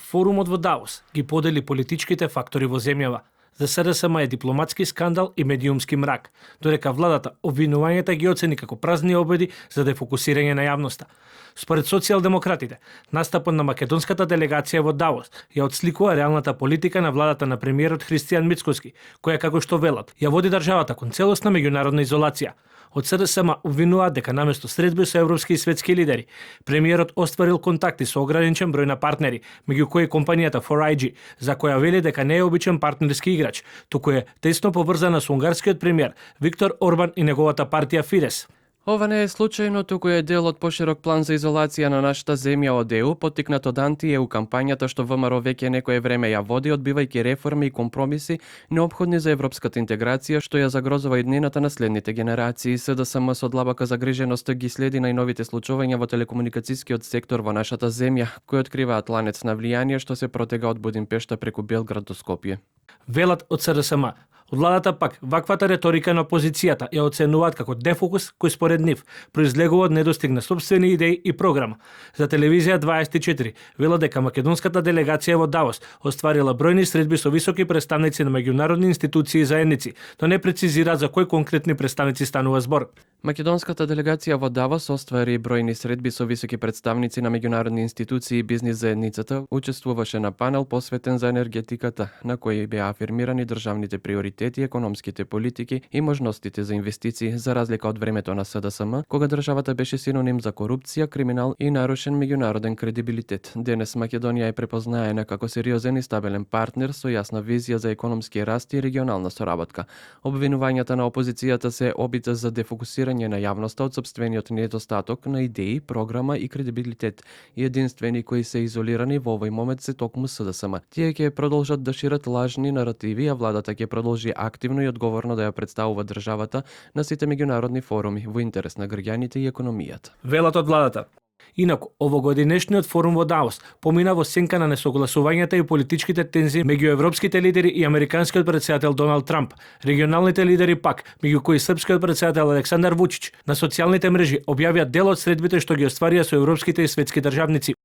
Форумот во Давос ги подели политичките фактори во земјава. За СДСМ е дипломатски скандал и медиумски мрак, додека владата обвинувањата ги оцени како празни обиди за дефокусирање на јавноста. Според социјалдемократите, настапот на македонската делегација во Давос ја отсликува реалната политика на владата на премиерот Христијан Мицкоски, која, како што велат, ја води државата кон целосна меѓународна изолација. Од СДСМ обвинуваат дека наместо средби со европски и светски лидери, премиерот остварил контакти со ограничен број на партнери, меѓу кои компанијата 4IG, за која вели дека не е обичен партнерски играч, туку е тесно поврзана со унгарскиот премиер Виктор Орбан и неговата партија Фидес. Ова не е случајно, туку е дел од поширок план за изолација на нашата земја од ЕУ, поттикнат од анти-ЕУ кампањата што ВМРО веќе некое време ја води, одбивајќи реформи и компромиси неопходни за европската интеграција, што ја загрозува иднината на следните генерации. СДСМ со длабока загриженост ги следи најновите случувања во телекомуникацијскиот сектор во нашата земја, кои откриваат ланец на влијание што се протега од Будимпешта преку Белград до Скопје. Велат од СДСМ. Од владата пак, ваквата реторика на опозицијата ја оценуваат како дефокус кој според нив произлегува од недостиг на сопствени идеи и програма. За телевизија 24 велат дека македонската делегација во Давос остварила бројни средби со високи представници на меѓународни институции и заедници, но не прецизираат за кои конкретни представници станува збор. Македонската делегација во Давос оствари бројни средби со високи представници на меѓународни институции и бизнис заедницата, учествуваше на панел посветен за енергетиката, на кој беа афирмирани државните приоритети, економските политики и можностите за инвестиции, за разлика од времето на СДСМ, кога државата беше синоним за корупција, криминал и нарушен меѓународен кредибилитет. Денес Македонија е препознаена како сериозен и стабилен партнер со јасна визија за економски раст и регионална соработка. Обвинувањата на опозицијата се обид за дефокусирање на јавноста од сопствениот недостаток на идеи, програма и кредибилитет, и единствени кои се изолирани во овој момент се токму СДСМ. Тие ќе продолжат да шират лажни наративи, а владата ќе продолжи активно и одговорно да ја представува државата на сите меѓународни форуми во интерес на граѓаните и економијата. Велат од владата. Инаку, овогодинешниот форум во Давос помина во сенка на несогласувањата и политичките тензии меѓу европските лидери и американскиот претседател Доналд Трамп, регионалните лидери пак, меѓу кои српскиот претседател Александар Вучич, на социјалните мрежи објавија дел од средбите што ги остварија со европските и светски државници.